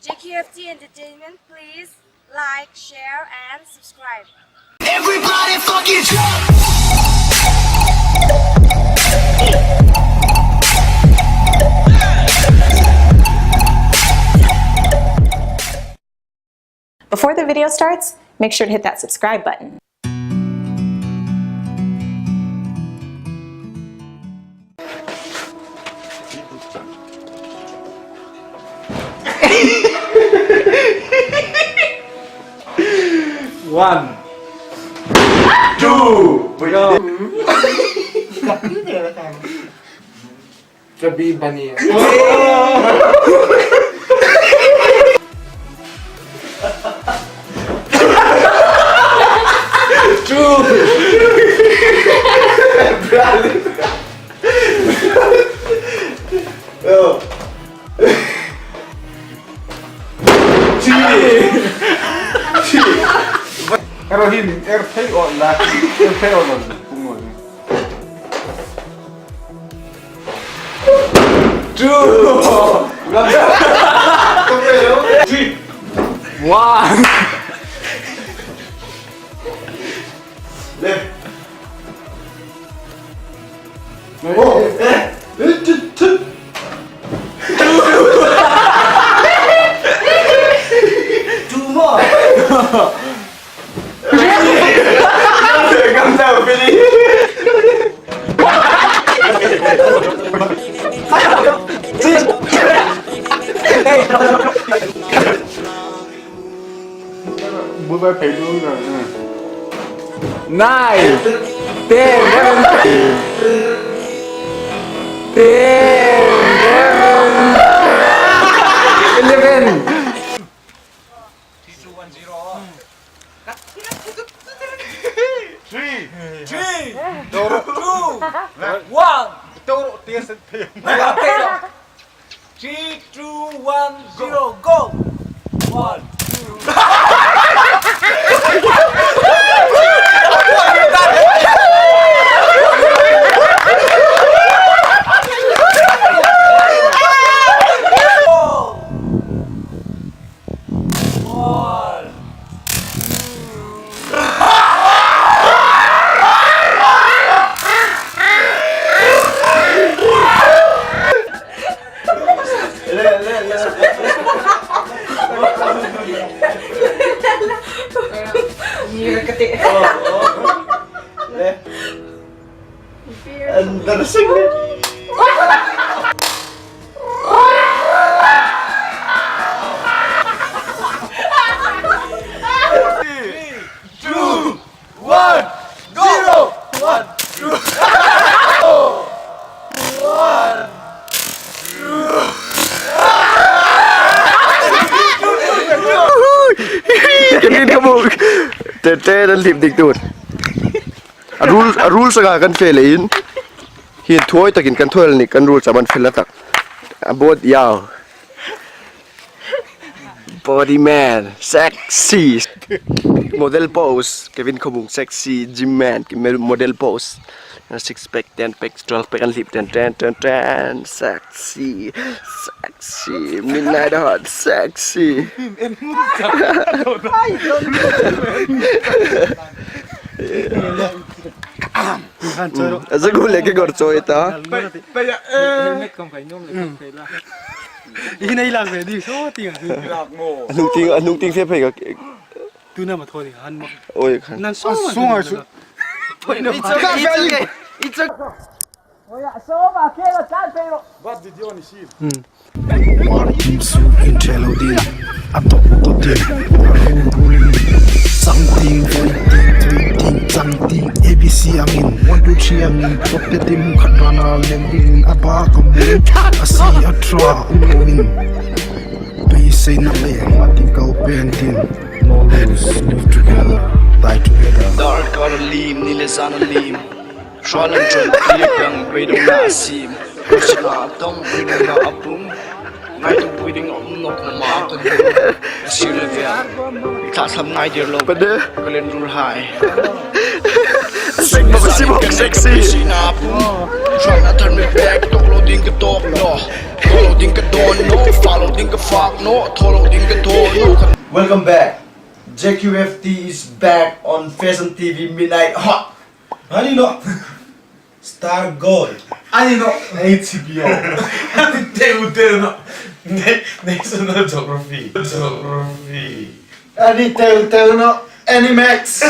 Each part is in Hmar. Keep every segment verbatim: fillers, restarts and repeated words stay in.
J K F T Entertainment, please like, share, and subscribe. Everybody fucking jump! Before the video starts, make sure to hit that subscribe button. One. Two. Wait. Go. Chubby bunny. Two. Oh. Chi. Chi. Ero hin, er thei o la. Er thei o la. Two. Three. One. Left. Oh. Two more. Come down, Billy. Bye bye, pay you. Nine, ten, eleven, ten, eleven, eleven. Three, two, one, zero. Three, two, one. Three, two, one, zero, go. One, two. Embarrassing. Three, two, one, zero. One, two. One, two. Kan in ka buk. Te te dan lip dik tur. A rule, a rule saka kan fe le in. Hi thuoi takin kan thuoi ni kan rule sa man fel la tak. A bod yaw. Body man, sexy. Model pose, Kevin Khawbung sexy, gym man, model pose. Six pack, ten pack, twelve pack, and lip ten, ten, ten, ten, sexy, sexy, midnight hot, sexy. A zagul le ke gor choi ta. Helmet kam kai nom le kam kai la. I nei lang ve di so ti nga. Anung ting, anung ting fe phei ka. Tu na ma thodi han ma. Oi khan. Nan so ma. It's okay. It's okay. It's okay. Oya, so ma ke la kan pe ro. Bat video ni si. Hmm. Martin su intello din. Ato to din. Ruling. Something, something, something. A B C angin. One, two, three angin. Pop the dim khat rana lending. Aba kamu. Asi atra umin. Be say na le. Mati kau pentin. No lose. Live together. Die together. Dark color lim, nile sana lim. Shwalan chun pili pang pei dong na sim. Kursina tong pei dong na apum. Ngai tu pui ding om nok na ma tu. Sir le via. Tha sam ngai dir lo. Pade. Kalen rul hai. Sing bok sing bok sexy. Sina apum. Shwalan turn me back tok lo ding ke tok lo. Follow ding ka dawn naw, follow ding ka fak naw, follow ding ka dawn naw. Welcome back. J Q F T is back on Fashion T V Midnight Hot. Ani naw. Star Gold. Ani naw. H B O. Ani teu teu naw. Na-, National Geography. Geography. Ani teu teu naw. Animax.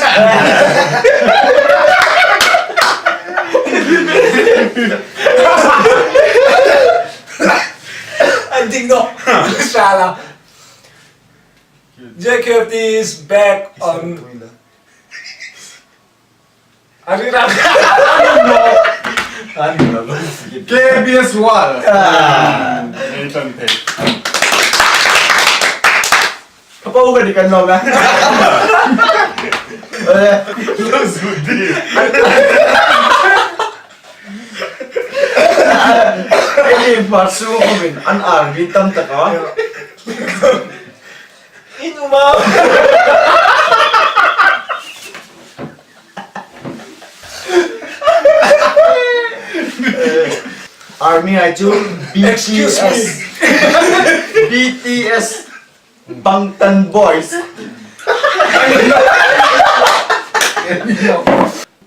Ani ding naw. Sala. J Q F T is back on. Ani ra. Ani ra. K B S World. Ah. Nathan Tate. Apa uga di kan lo nga. Eh. Lo sudi. Ini pasu ko min an army tam ta ka. Inu ma. Army ai chu. Excuse me. B T S. B T S. Bangtan Boys.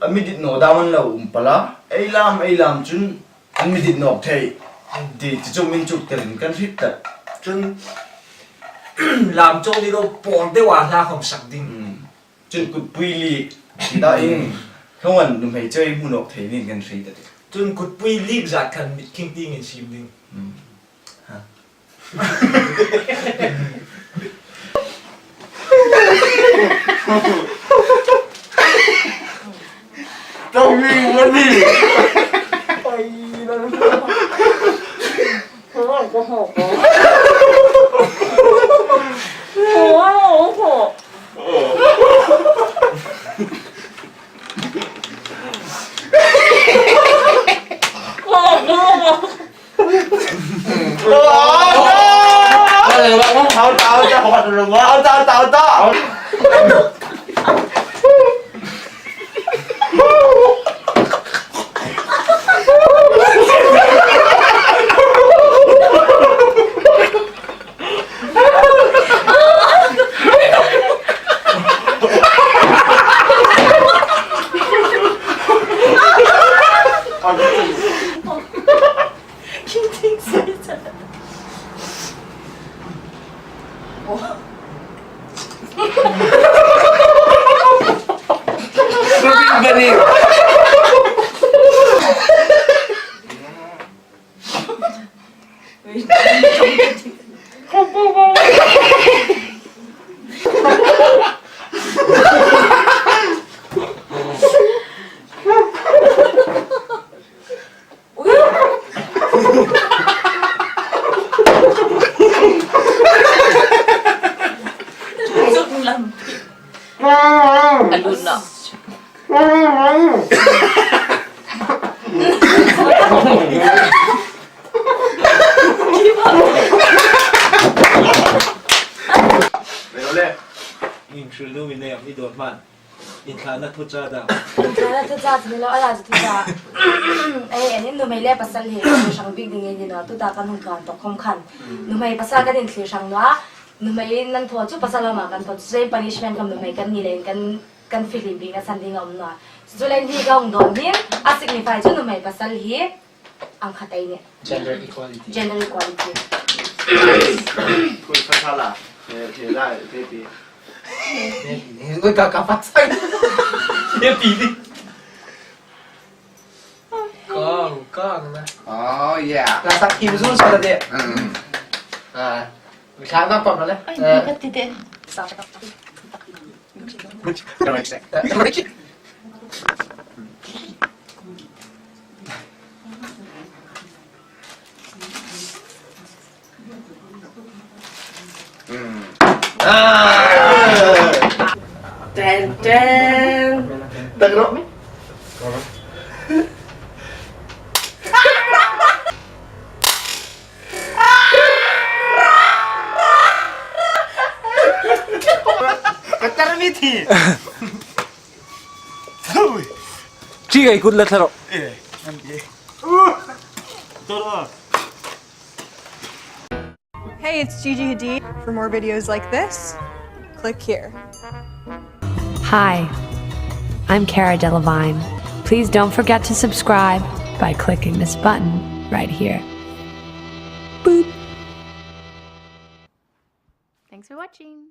A mi dit naw dam an lo um pal a. Ei lam, ei lam chun an mi dit nawk thei. Ti, ti chu min chuk terin kan hriet ta. Chun lam chawk ni lo pawl deu a hla khawm sak ding. Hmm. Chun kutpui lik ti ta in. Hmm. Khawng an nuhmei chu ei hmu nawk thei niin kan hriet ta ti. Chun kutpui lik zat khan mit khing tieng in siem ding. Hmm. Ha. Tong mi wani. Ring hril nuom in nei am i dawr hman. Inthlana thuchah dam. Inthlana thuchah chu ni lo, a la chu thuchah. Ei, ei, nuhmei le pasal hi, thlirang bik ding ei ni naw, tuta kan hung tlan tawk khom khan. Nuhmei pasal kan inthlir hrang naw a, nuhmei nan thaw chu pasal hama kan thaw chu, ei punishment khom nuhmei kan ni leiin kan, kan film bikna san ding a um naw a. Chu leiin hi ka hung dawn hin, a signify chu nuhmei pasal hi, ang khat ei ni. Gender equality. Gender equality. Kul sa sala. Eh, thela, eh, te ti. Ni, ni, ni, ka, ka, pa, sa. Ye pi di. Kong, kong na. Oh, yeah. La sa kim zun sa de. Mm. Ah. Sa na pa na le. Ai, eh, ka ti de. Sa ka. Ten, ten. Tak ro. Katar mi thi. Chi gai kut la tharo. Eh, an ye. Toro. It's Gigi Hadid. For more videos like this, click here. Hi, I'm Cara Delevingne. Please don't forget to subscribe by clicking this button right here. Boop. Thanks for watching.